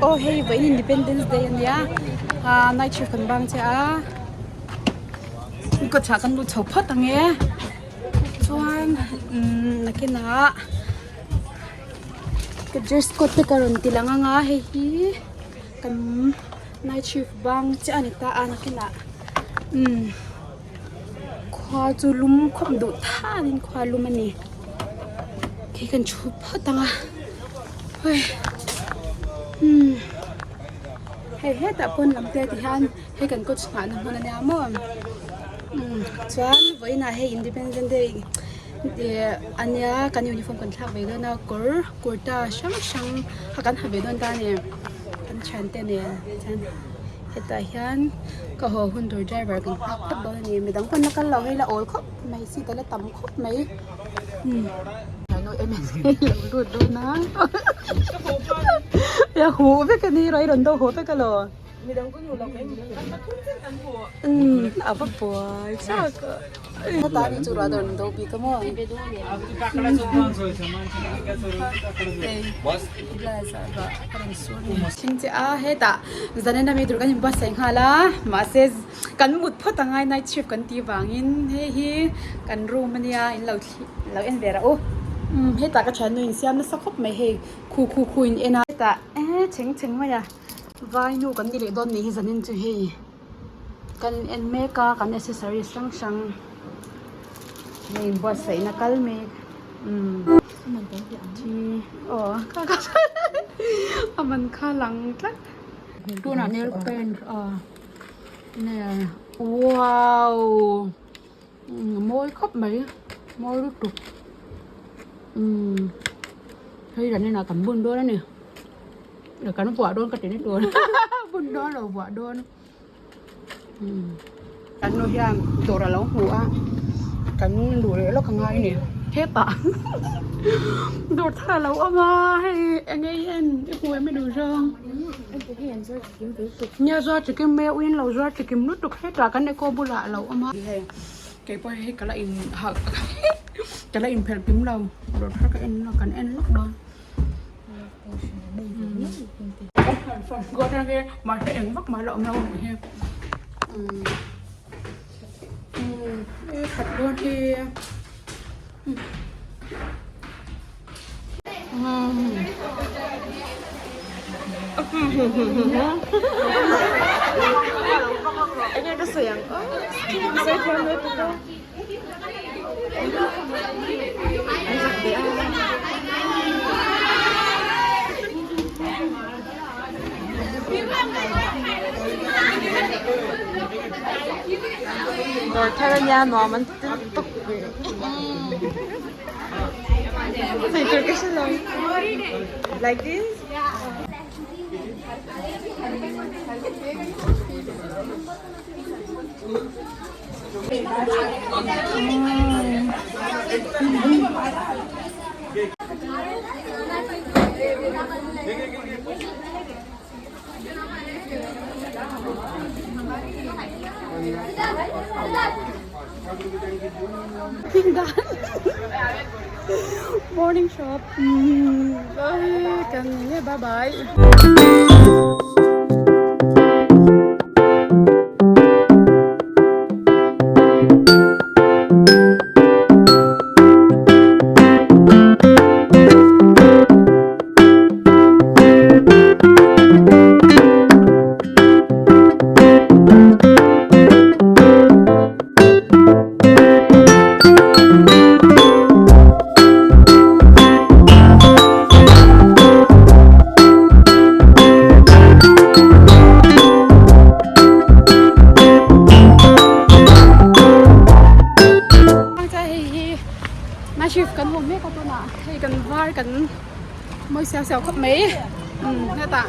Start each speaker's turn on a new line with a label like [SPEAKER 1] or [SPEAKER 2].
[SPEAKER 1] Aw hei vawiin Independence Day ania ah night shift kan bang che a kawchah kan lut chho phawt ang e chuan umm nakinah ka dress code te ka rawn ti lang anga hei hi kan night shift bang chiah a ni ta a nakinah umm. Khua chu lum khawp duh thanin khua lum a ni khi kan thu phawt ang a hei umm hei hetah pawn lam te ti hian hei kan coach nghahna hmun a nia maw umm chuan vawiinah hei independence day ih a nia kan uniform kan thlak ve dawn a kawr kurta hrang hrang kha kan ha ve dawn ta a ni kan thiante nen chuan. Hetah hian ka haw hun tur driver kan nghak phawt dawn a ni midang pawn la kal lo hei la awl khawp mai seat a la tam khawp mai umm lo lut dawn a a huh vek a ni rawh i rawn do haw vek alaw umm a va buai chak a. Thleng che a hetah zanin ami tur kan inbuatsaih nghal a mahse kan mut phawt a ngai night shift kan tih vangin hei hi kan room ania in lo lo en ve rah u umm hetah ka thiannu insiam nasa khawp mai hei khu khu khu in en a hetah eh chheng chheng mai a vainu kan ni leh dawn nih hi zanin chu hei. Kan en mek a kan accessories hrang hrang a inbuatsaihna kal mek umm thi aw a man kha lang tlat tunah nail paint aw nail wow a mawi khawp mai mawi lutuk umm hei ran inah kan bun dawn a ni. Kan vuah dawn ka ti ni tur bun dawn lo vuah dawn kan nu hian dawr a lo hmu a kan luh leh lawk a ngai a ni hetah dawr thar a lo awm a hei eng nge i en i hmu em i duh zawng nia zuar chikim mai a uiin lo zuar chikim lutuk hetah kan eco bulah a lo awm a hei keipawh hei ka la in hah ka la inphelh kim lo dawr thar ka en lawk kan en lawk dawn.
[SPEAKER 2] Dawr thar ania nuam an ti lutuk sawi tur ka hre lo like this.
[SPEAKER 1] Morning shop kan bye bye. Shift kan hmu mek a tunah hei kan var kan mawi siau siau khawp mai hetah.